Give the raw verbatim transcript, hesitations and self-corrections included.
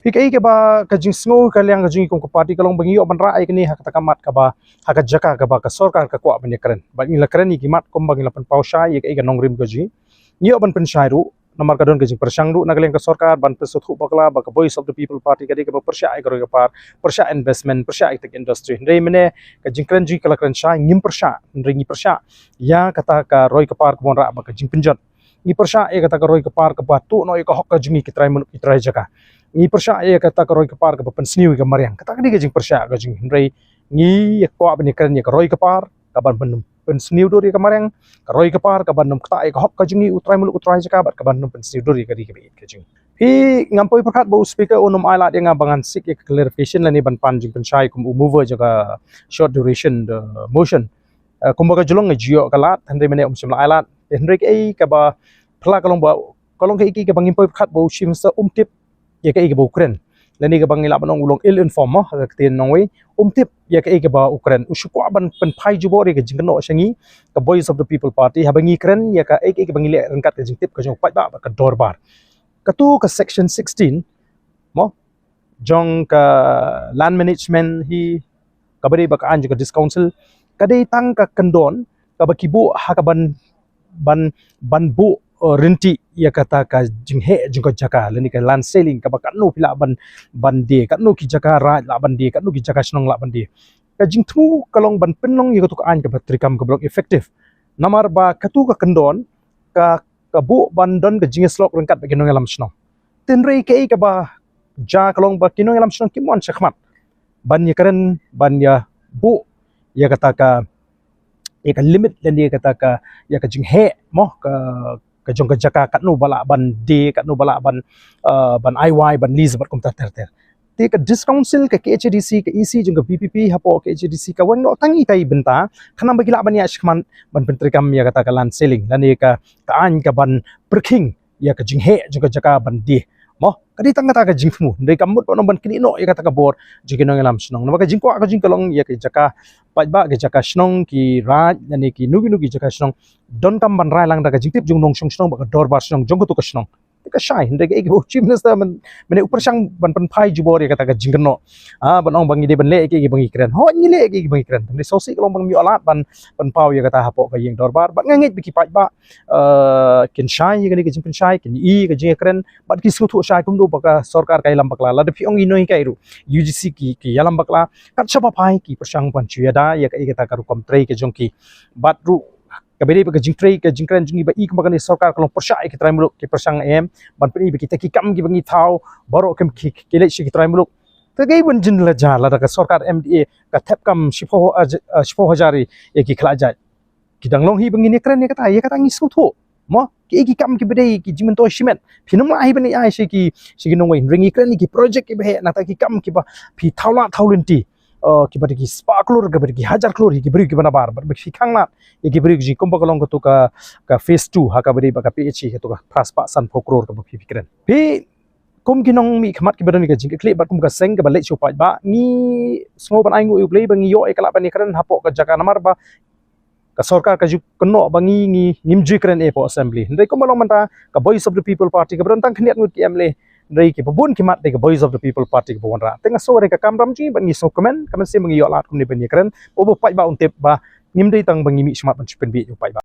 Phi kaei kaba ka jingsngew ka liang ka jong ngi kum ka party ka long ba ngi ïoh ban rah ïa kane ha kata ka mat kaba, ha ka jaka kaba ka sorkar ka kwah ban ïakren. Bad ngi la kren ïa ki mat kumba ngi la pynpaw shai ïa kaei ka nongrim ka jong ngi. Ngi ïoh ban pynshai ruh namar ka don ka jingpyrshang ruh na ka liang ka sorkar ban pynsngewthuh bakla ba ka Voice of the People Party ka dei kaba pyrshah ïa ka roi ka par, pyrshah investment, pyrshah ïa ka tech industry. Hynrei mynne ka jingkren jong ngi ka la kren shai, ngim pyrshah, hynrei ngi pyrshah ïa kata ka roi ka par kaba wanrah bad ka jingpynjot. Ngi pyrshah ïa kata ka roi ka par kaba tuh noh ïa ka hok ka jong ngi ki trai muluk ki trai jaka. Ngi pyrshah ïa kata ka roi ka par kaba pynsniew ïa ka mariang. Kata ka dei ka jingpyrshah ka jong ngi, hynrei ngi ïa kwah ban ïakren ïa ka roi ka par kaban pyn-, pynsniew dur ïa ka mariang, ka roi ka par kaban ym ktah ïa ka hok ka jong ngi u trai muluk u trai jaka bad kaban ym pynsniew dur ïa ka ri ka baieit ka jong ngi. Phi, ngam poi pyrkhat ba u speaker un ym ailad ïa nga ba ngan seek ïa ka clarification lane ban pan jingpynshai kum u mover jong ka short duration the motion. Eh, kumba ka jyllong nga ju ïoh ka lad, hynrei mynne um shym la ailad. Hynrei kaei kaba phylla ka long ba, ka long kaei kaei kaba ngim poi pyrkhat ba u Chief Minister um tip ïa kaei kaba u kren. Lane kaba ngi lah ban ong u long ill informed mo, ha ka ktien nongwei, um tip ïa kaei kaba u kren. U shu kwah ban pynphai jubor ïa ka jingkynnoh sha ngi ka Voice of the People Party haba ngi kren ïa kaei kaei kaba ngi leh ryngkat ka jingtip ka jong u paidbah bad ka dorbar. Katu ka section sixteen mo, jong ka land management hi, kaba dei bad ka aiñ jong ka District Council, ka dei tang ka kyndon kaba ki buh ha kaban, ban, ban buh, eh, rynti ïa kata ka jingheh jong ka jaka lane ka land ceiling, kaba katno phi lah ban, ban die, katno ki jaka raid lah ban die, katno ki jaka shnong lah ban die. Ka jingthmu ka long ban pynlong ïa katu ka aiñ kaba treikam kaba long effective. Namar ba katu ka kyndon ka, ka buh ban don ka jingïasyllok ryngkat bad ki nongïalam shnong. Hynrei kaei kaba jia ka long ba ki nongïalam shnong kim wan shakhmat ban ïakren, ban ïa buh ïa kata ka, ïa ka limit lane ïa kata ka, ïa ka jingheh mo, ka, ka jong ka jaka, katno ba lah ban die, katno ba lah ban, eh, ban ai wai, ban lease bad kumta ter ter. Te ka District Council, ka K H A D C, ka E C jong ka V P P hapoh K H A D C ka weng noh tang itai i bynta, khnang ba ki lah ban ïaid shakhmat ban pyntreikam ïa kata ka land ceiling lane ka, ka aiñ kaban pyrkhing ïa ka jingheh jong ka jaka ban die mo. Ka dei tang kata ka jingthmu, hynrei kam mut ban ong ban knieh noh ïa kata ka bor jong ki nongïalam shnong. Namar ka jingkwah ka jong ngi ka long ïa ka jaka paidbah, ka jaka shnong, ki raid lane kino kino ki jaka shnong, donkam ban rai lang da ka jingtip jong u nongshong shnong bad ka dorbar shnong jong katu ka shnong. Te ka shai, hynrei kaei kaba u Chief Minister myn-, mynne u pyrshang ban pynphai jubor ïa kata ka jingkynnoh. Ah, ban ong ba ngi dei ban leh kaei kaba ngi kren. Hooid, ngi leh kaei kaba ngi kren. Hynrei sngewsih ka long ba ngim ïoh lad ban pynpaw ïa kata hapoh ka ïing dorbar. Bad nga ngeit ba ki paidbah, eh, kin shai ïa kane ka jingpynshai, kin ïohi ïa ka jingïakren, bad ki sngewthuh shai kumno ba ka sorkar ka ïalam bakla. Lada phi ong i nonghikai ruh, U G C ki, ki ïalam bakla. Kat shaba phai ki pyrshang ban shu ïada ïa ka, ïa kata ka rukom trei ka jong ki. Bad ruh kaba dei ba ka jingtrei, ka jingkren jong ngi ba i kumba kane sorkar ka long pyrshah ïa ki trai muluk, ki pyrshang em ban pyni ba kita ki kam kiba ngi thaw baroh kim ki, ki leit sha ki trai muluk. Te kaei ban jin la jia lada ka sorkar M D A ka thep kam shiphew, eh, shiphew hajar ïa ki khlad jait. Ki dang long hi ba ngin ïakren ïa kata, ïa kata ngi sngewthuh. Mo, ki, ki kam kiba dei ki jingmyntoi shimet. Phin ym lah hi ban ai sha ki, sha ki nongwei, hynrei ngi kren ïa ki project kiba heh, nangta ki kam kiba phi thaw lad thaw lynti. Eh, kiba dei ki spah klur, kiba dei ki hajar klur, ïa ki briew kiba nabar, bad ba phi khang lad ïa ki briew ki jingkum ba ka long katu ka, ka phase two, ha kaba dei ba ka P H E, katu ka phra spah sanphew klur kaba phi, phi kren. Phi, kum ki nongmihkhmat kiba don ïa ka jingkitkhlieh bad kum ka seng kaba leit sha u paidbah, ngi sngew ban ainguh ïa U Blei ba ngi ïoh ïa ka lad ban ïakren hapoh ka jaka namar ba ka sorkar ka ju kynnoh ba ngi, ngi, ngim ju kren hapoh assembly. Hynrei kumba long mynta ka Voice of the People Party kaba don tang khyndiat ngut ki M L A, hynrei kiba bun ki mat dei ka Voice of the People Party kaba wanrah. Te nga sngew ba dei ka kamram jong ngi bad ngi sngewkmen, ka mynsiem ba ngi ïoh lad kumne ban ïakren. Ba u paidbah un tip ba ngim dei tang ba ngi mih shakhmat ban shu pynbieit ïa u paidbah.